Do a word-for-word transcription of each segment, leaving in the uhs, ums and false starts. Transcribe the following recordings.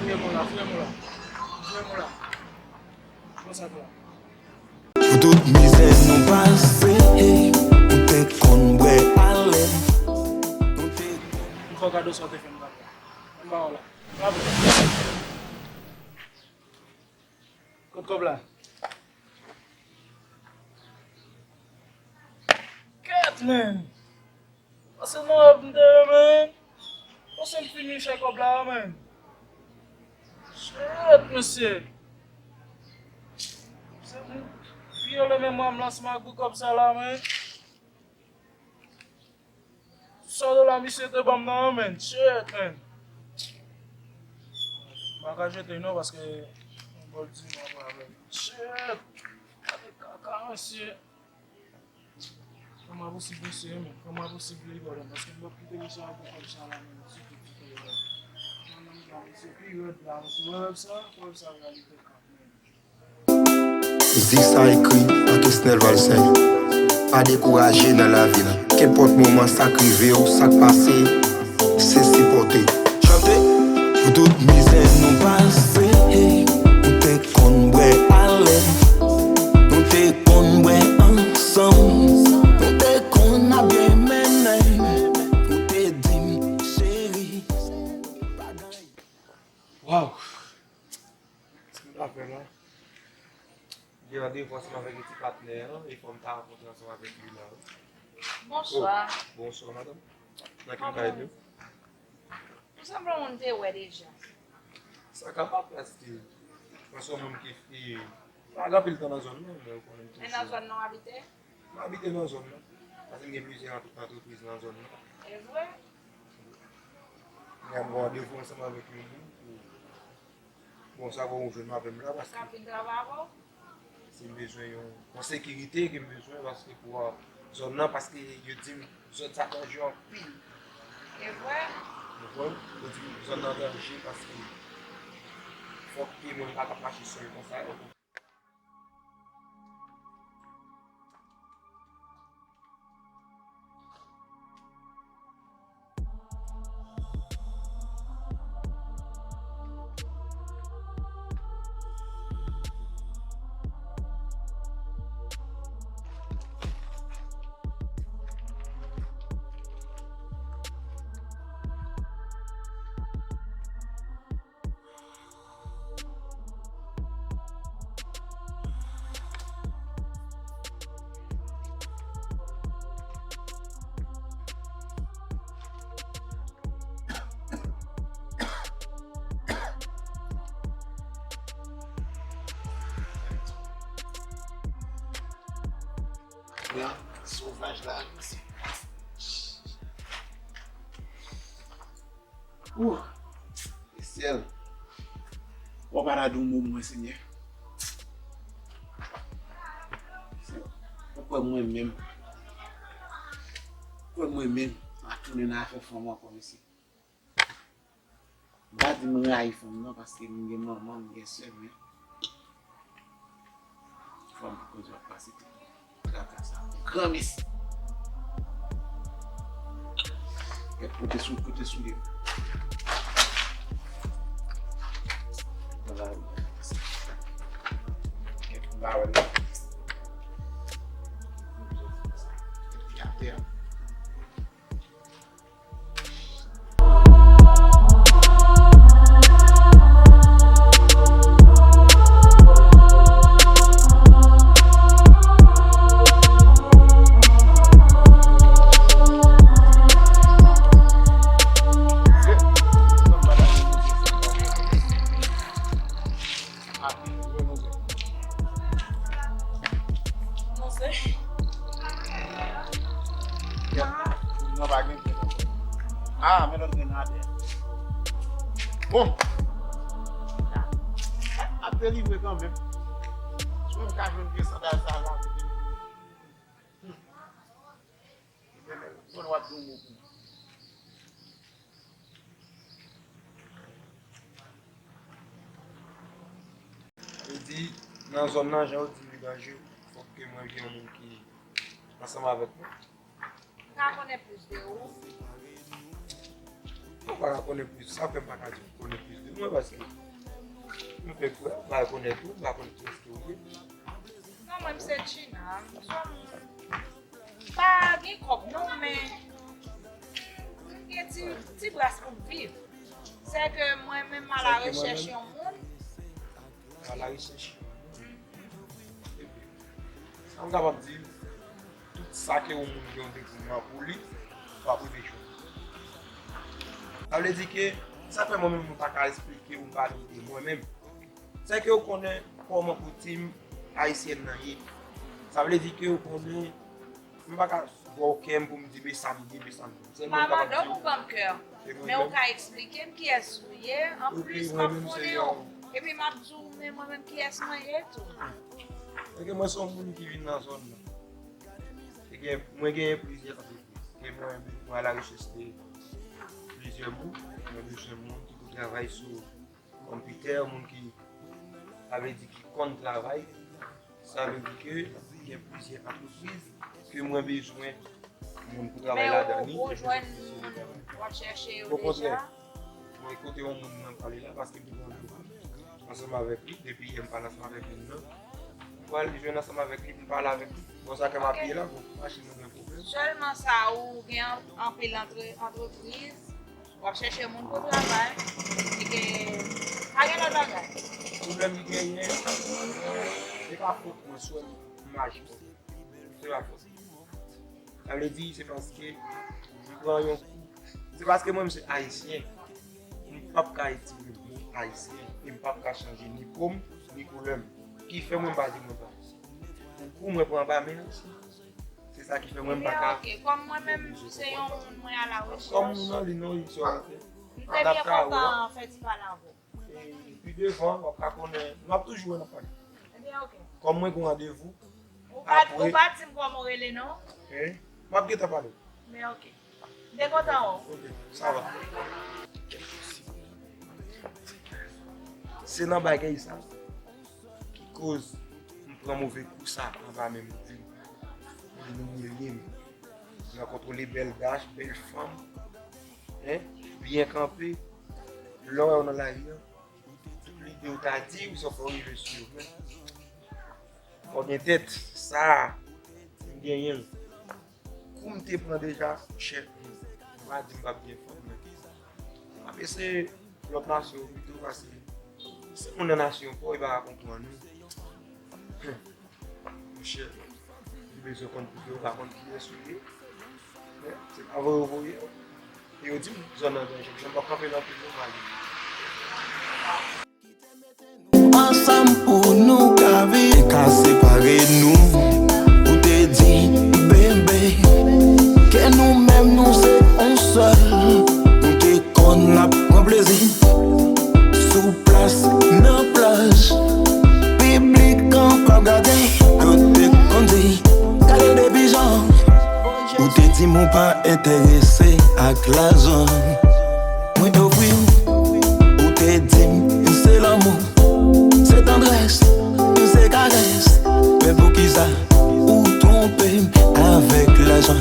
Frè m la, frè m la, frè m la. Konsa k la. Pou tout mizè nou pase, ou te konn bwè alè. Nou te konn. M fè w kado sa w te fè m, papa. M ba w la. Bravo. Kot kòb la? Kèt, man! Pase nan rèv m te ye, man. Pase m fini chè kòb la, man. Shit, mesye. Se m vyole memwa m la ansanm ak bout kòb sa la, man. Sa dola misye te ban m nan, man. Shit, man. M pa ka jete non, paske yon bòl di mwen avè l. Shit. Gade kaka, mesye. Kòman posib mesye, men? Kòman posib li vòlè? Paske m p ap kite mesye ap pran sa la, men, sou tout ti kòlè la. Nan, nan, nan, mesye pi rèd la, mesye. Wè, wè sa, wè sa, reyalite k ap, men. Mizik sa ekri pa Kesnel Valcin. Pa dekouraje nan lavi la. Kenpòt moman sa k rive w, sa k pase, se sipòte. Chante. Pou tout mizè nou pase, nou te konn bwè alè. Nou te konn bwè ansanm. Nou te konn ap byen mennen. Ou te di m, cheri, bagay. Waw! Sa m ta fè la? Gen randevou ansanm avèk yon ti patnè an, e fò m ta rankontre ansanm avèk li la, wi. Bonswa. Oh, bonswa, madanm. Nan ki m ka ede w? Ou sanble yon moun m te wè deja. Sa kapab, paske mwen se yon moun ki, e, pa gen anpil tan nan zòn nan, men ou konnen m toujou. E nan zòn nan w abite? M abite nan zòn nan. Paske m gen plizyè ant-, antrepriz nan zòn nan. E vre? M gen yon randevou ansanm avèk yon moun pou, bon, sa fè w jwenn m avè m la, paske. K ap vin travay avè w? Se m bezwen yon, yon sekirite ke m bezwen, paske pou, a, zòn nan, paske yo di m zòn sa danje anpil. E vre? Ou konprann? Yo di m zòn nan danje, paske fòk ke mwen pa t ap mache sèl konsa. Nan sovaj la, mesye. Ooh, Lesyèl. Ou pa ta di yon mo pou mwen, Senyè. Ou kwè mwen menm? Ou kwè mwen menm? M ap tounen nan afè fanm ankò, mesye. M pa di m rayi fanm nan, paske m gen manman, m gen sè, men Fanm ki koz w ap pase tout traka sa. Granmesi. Kèt kote sou, kote soulye m. Nan lari. Kèt m pa wè l. Kèt li atè a. Non, pa gen grenn ankò. Ah, men lòt grenn nan atè. Bon. Ap delivre kanmenm. Si mwen ka jwenn vye sandal sa la. Bon, w ap di yon mo pou mwen. Yo di, nan zòn nan, jan yo di li danje, fòk ke mwen gen yon moun ki ansanm avèk mwen. M ka konnen plis de ou? Ou pa ka konnen plis. Sa fè m pa ka di w konnen plis de mwen. Paske m fè kwè, m pa rekonèt ou, m pa konn kiyès ke w ye. Non, mwen, m se Gina. M se yon moun pa gen kòb, non, men m gen ti, ti bras pou m viv. Se ke mwen menm, m a la rechèch yon moun. A la rechèch yon moun. Ebyen, sa m kapab di, tout sa ke yon moun gen yon detriment pou li, w ap rive jwenn. Sa vle di ke, sa fè mwen menm, mwen pa ka esplike ou m pale de mwen menm. Se ke w konnen kòman koutim ayisyèn nan ye. Sa vle di ke w konnen, m pa ka ba w kè m pou m di men sa m ye, men sa m ye. Se mwen ki kapab di w. M pa mande w pou ban m kè. Men ou ka eksplike m kiyès ou ye, anplis m ap konnen w. Epi m ap di w men mwen menm kiyès mwen ye tou. Ebyen, mwen se yon moun ki vin nan zòn nan. Ebyen, mwen genyen plizyè antrepriz. E mwen, mwen a la rechèch de plizyè moun. Mwen bezwen moun ki pou travay sou konpitè, moun ki, sa vle di ki konn travay. Sa vle di ke gen plizyè antrepriz ke mwen bezwen moun pou travay ladan li. Men ou, ou jwenn moun w ap chèche yo deja? Okontrè, mwen kote yon moun mwen pale la, paske m te pran randevou ansanm avèk li, depi yè m pale ansanm avèk moun nan. M pral jwenn ansanm avèk li, m pale avèk li. Bon, sa ke m ap ye la, bon, machin nan gen pwoblèm. Sèlman sa, ou gen anpil antre-, antrepriz, w ap chèche moun pou travay, e ke pa gen lòt bagay. Pwoblèm ki genyen, se pa fòt mwen, sèl m aji. Se pa fòt. Sa vle di, se paske m pran yon kou. Se paske mwen, m se ayisyen. M p ap ka retire mo ayisyen. E m p ap ka chanje ni po m, ni koulè m. Ki fè mwen pa di mwen pa ayisyen. Pou kou mwen pran anba men ayisyen. Se sa ki fè mwen m pa ka. Ebyen, oke. Kòm mwen menm, se yon moun mwen a la rechèch. Kòm moun nan li non, li sou atè. M te byen kontan fè ti pale avè w. E pi devan, w ap ka konnen, n ap toujou wè n ap pale. Ebyen, oke. Kòm mwen gen yon randevou. Ou pa, ou pa di m kòman w rele, non? Hein? M ap gentan pale w. Men oke. M te kontan wè w. Oke, sa va. Se nan bagay sa ki koz m pran move kou sa anba men moun. M imilye m. M rankontre bèl dach, bèl fanm. Hein? Byen kanpe. Lè w wè w nan lari a, tout lide w ta di, ou sa fè w rive sou yo. Men, fò gen tèt, sa, m genyen l. Kou m te pran deja, monchè, m pa di m p ap gen fanm, men m ap eseye lòt nasyon yo pito, paske si moun nan nasyon pa w, li pa ka konprann ou. Monchè, li bezwen konn kote w pa konn kiyès ou ye. Men, se pa voye w voye w. E yo di m, zòn nan danje, m pa kanpe nan pye m, m ale. Ansanm pou nou ka viv. Te ka separe nou. Ou te di, bebe, ke nou menm nou se yon sèl. Nou te konn ap pran plezi sou plas, nan plaj, piblik an k ap gade. Yo te konn di, gade de pijan. Ou te di m ou pa enterese ak lajan. Mwen ofri w, ou te di m se lanmou, se tandrès, se karès. Men poukisa ou twonpe m avèk lajan?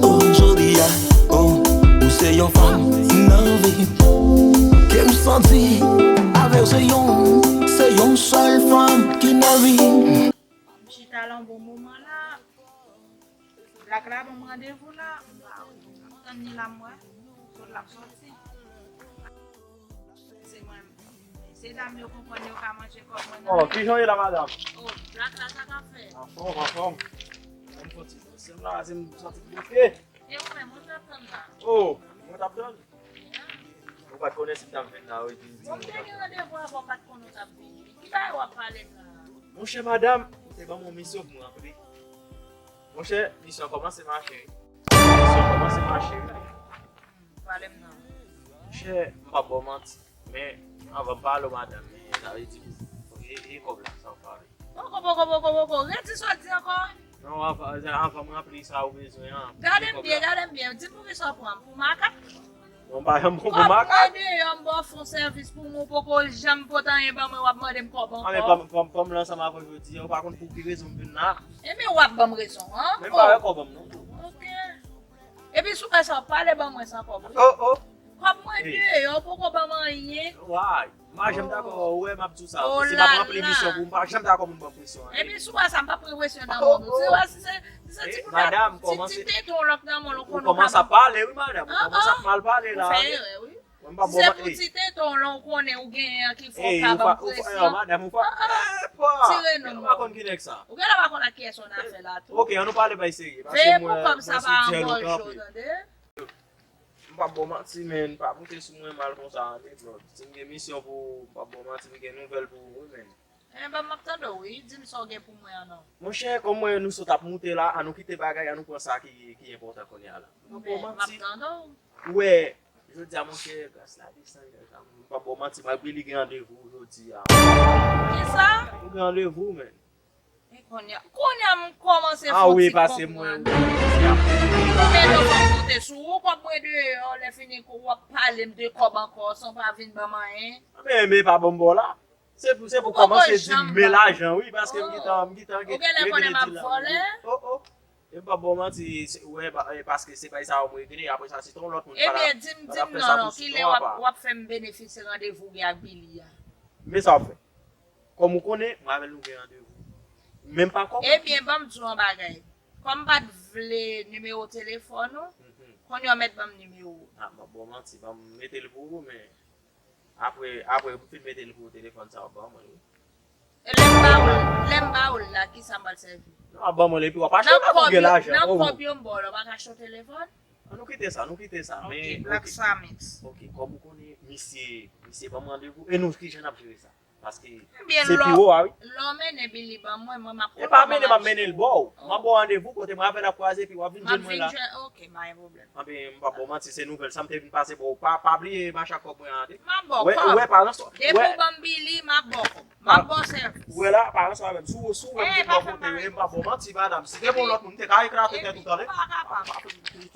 O, jodi a, o, ou se yon fanm nan vi m. Ke m santi avè w se yon, se yon sèl fanm ki nan vi m. M chita la yon bon moman la. Blak la ban m randevou la, m pa wè. M ap tann li la m wè. Sot l ap sòti. Se mwen. Se dam yo konprann yo ka manje kòb mwen nan. Oh, kijan w ye la, madanm? Oh, Blak la, sa k ap fèt? Anfòm, anfòm. Mwen fò ti sèm la, se m santi m bloke. E ou menm, ou t ap tann la? Oh, mwen t ap tann. Ou pa t konnen si m t ap vin la, wi, vin di. Bon, m te gen randevou avè w, m pa t konnen w t ap vini. Ki bagay w ap pale m la? Monchè, madanm, ou te ban m yon misyon pou m ranpli. Monchè, misyon an kòmanse mache, wi. Misyon an kòmanse mache, wi. Hmm, pale m non. Monchè, m p ap ba w manti, men anvan m pale w, madanm, men sa vle di, e, e kòb la, sa w pale. Poko, poko, poko, poko. Redi sa w di ankò. Non, anvan, anvan m ranpli sa ou bezwen an. Gade m byen, gade m byen. Di m poukisa w pran m pou makak? Non, m pa janm pran w pou makak. Kòm mwen deyò, m ba w fon sèvis pou mwen, ou poko janm pote anyen ban mwen, w ap mande m kòb ankò. Ah, men kòm, kòm, kòm m la ansanm avè w jodi a, ou pa konn pou ki rezon m vin la. Ebyen, w ap ban m rezon an. Men m pa wè kòb an m non. Oke. Epi si w wè sa, pale ban mwen san kòb, wi. Oh, oh. Kòb mwen deyò, ou poko ban m anyen. Why? M pa janm dakò, ou wè m ap di w sa. Si m ap ranpli misyon pou ou, m pa janm dakò moun ban m presyon. Epi si w wè sa, m p ap pran presyon nan men w. Si w wè, si se, si se ti bout la, ti, ti tete w lòk nan men w, ou konnen w ka ban m. Ou kòmanse ap pale, wi, madanm. Ou kòmanse ap mal pale la. Ou fè erè, wi. Mwen m pa bon. Si se pou ti tete w lan ou konnen ou genyen an ki fè w ka ban m presyon. Madanm, ou fè, epa, tire non. Ou pa konn ki nèg sa. Ou genlè pa konn ak kiyès ou nan afè la tou. Ok, ann nou pale bay serye. Veye pou kòb sa pa anmòje w, tande. M p ap ba w manti, men pa moute sou mwen mal konsa, tande, bro. Si m gen misyon pou ou, m p ap ba w manti, m gen nouvèl pou ou, wi, men. Enben, m ap tande w, wi. Di m sa w gen pou mwen an non. Monchè, kòm mwen nou sot ap moute la, ann nou kite bagay, ann nou pran sa ki, ki enpòtan kounye a la. M ap ba w manti. Ou wè, jodi a, monchè, gras la desann, gras la, m p ap ba w manti, m ak Billy gen randevou jodi a. Kisa? Nou gen randevou, men. E kounye a, kounye a m kòmanse fè yon ti konprann. Ou mete w fòk monte sou ou, kòb mwen deyò, lè fini w ap pale m de kòb ankò, san w pa vin ban m anyen. Men, men pa ban m ba w la. Se pou, se pou kòmanse di m men lajan, wi, paske m gentan, m gentan gen, ou genlè konnen m ap vòlè. Oh, oh. E m p ap ba w manti, se, ou wè, pa, e, paske se bay sa yo m regle, apre sa, si te yon lòt moun pa t ap fè sa pou sou non, apa. Ebyen, di m, di m non, non, kilè w ap, w ap fè m benefisye randevou w gen ak Billy a? Men sa w ap fè. Kòm ou konnen, mwen avè l nou gen randevou. Menm pa kòb. Ebyen, ban m di w yon bagay. Kòm m pa t vle nimewo telefòn ou, kounye a w mèt ban m nimewo w. A, m ap ba w manti, ban m mete l pou ou, men apre, apre m fin mete l pou ou, telefòn sa w ap ban mwen, wi. E lè m ba ou l, lè m ba ou l la, kisa m pral sèvi? Non, w ap ban mwen l, epi w ap achte l, ou pa pou gen lajan, nan kòb yo m ba w la, w pa ka achte yon telefòn? An, nou kite sa, nou kite sa, men, ok, Black Samix. Ok, kòm ou konnen, misye, misye ban m randevou, e nou, kijan n ap jere sa? Paske se pi wo a, wi. Lè w mennen Billy ban mwen, mwen m ap konn kòman m ap jere. E pa mennen, m ap mennen l ba w. M ap ba w randevou kote mwen avè l ap kwaze, epi w ap vin jwenn mwen la. Ok, pa gen pwoblèm. Anben, m p ap ba w manti, se nouvèl sa m te vin pase ba w. Pa, pa bliye mach ak kòb mwen an, tande. M ap ba w kòb. Ou wè, ou wè, pa nan swa, depi w ban m Billy, m ap ba w kòb. M ap ba w sèvis. Ou wè la, pa nan swa avè m. Si w, si w wè m vin ba w kote, m p ap ba w manti, madanm. Si te pou lòt moun, m te ka eklate tèt ou, tande. Ou pa kapab.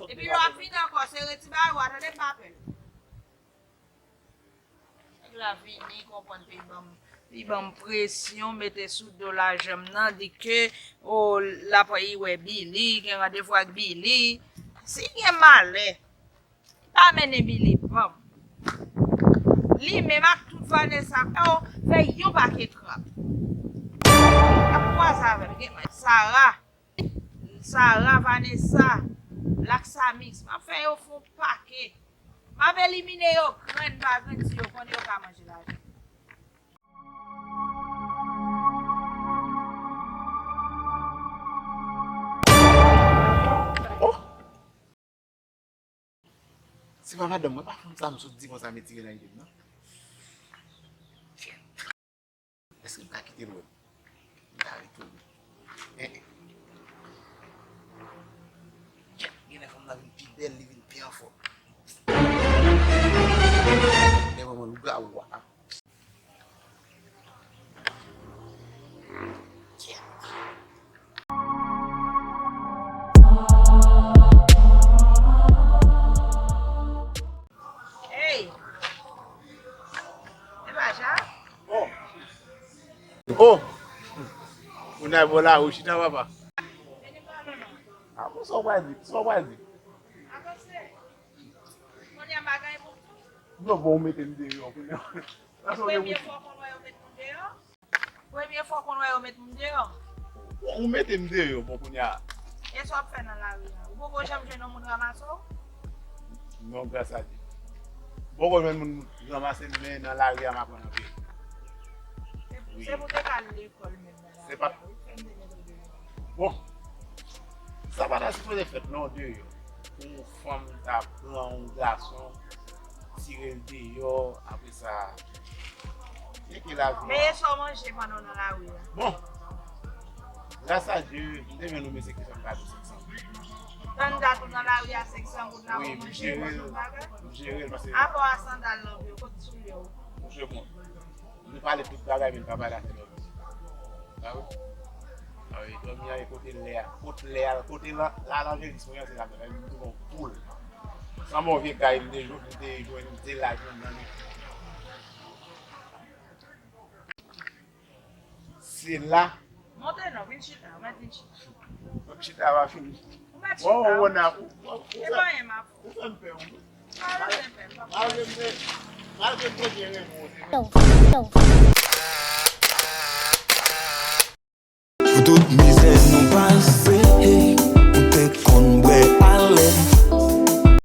Epi lè w ap vini ankò, sere ti bagay ou a, tande, m pa pè. Nèg la vini, konprann, li ban m, li ban m presyon, mete sou do lajan m nan, di ke, o, l ap, li wè Billy, gen randevou ak Billy. Si gen malè, pa mennen Billy ban m. Li menm ak tout Vanessa, o, fè yon pakèt rap. Y ap kwaze avè m, gen Sarah. Sarah, Vanessa, Black Samix, m ap fè yo fè yon pakè. M ap elimine yo grenn pa grenn, si yo konnen yo ka manje lajan. Oh! Se pa madanm mwen, pa fanm sa m sot di konsa m retire nan ide m nan. Èske m ka kite l wè m? M ka retounen. Eh, eh. Genlè fanm nan vin pi bèl, li vin pi anfòm. Lè manman lougawou a. Hey! E pa Ja? Oh! Oh! Moun nan bò lari, chita papa. Ah, bon, sa w pral di? Sa w pral di? Avanse. Kounye a m pa gen pou m di w. Non, bon, ou mete m deyò kounye a. Premye fwa w konn wè yo met moun deyò? Premye fwa w konn wè yo met moun deyò? Ou mete m deyò, bon, kounye a. E sa w ap fè nan lari a? Ou poko janm jwenn yon moun ranmase w? Non, gras a Dye. M poko jwenn moun ranmase m, men nan lari a m aprann anpil. Se pou, se pou te ka al lekòl menm nan lari a, wi, fè m te mete w deyò. Bon, sa pa ta sipoze fèt non, deyò. Pou yon fanm ta pran yon gason, tire l deyò, apre sa, se ki lavi. Men e sa w manje pandan w nan lari a? Bon, gras a Dye, m te jwenn yon mesye ki fè m kado senk san goud. Tann dat ou nan lari a, senk san goud la, wi, ou manje, ou manje yon bagay? M jere l, paske apa w a sandal nan pye w, kot soulye w? Monchè, bon. Nou pale tout bagay, men nou pa pale afè dòmi. Sa vre? A wi, dòmi a, e kote lè a, kote lè a, kote la, la, lanjelis mwen an, se la, nou te gon poul. Sanble yon vye kay, m te jwe, m te jwe, m te laj nan men. Se la. Monte non, vin chita, ou mèt vin chita. Mwen chita pa fini. Ou mèt chita. Ou, ou, ou, ou, ou fè m pè, wi. Malgre m te byen renmen w, te renmen. Pou tout mizè nou pase,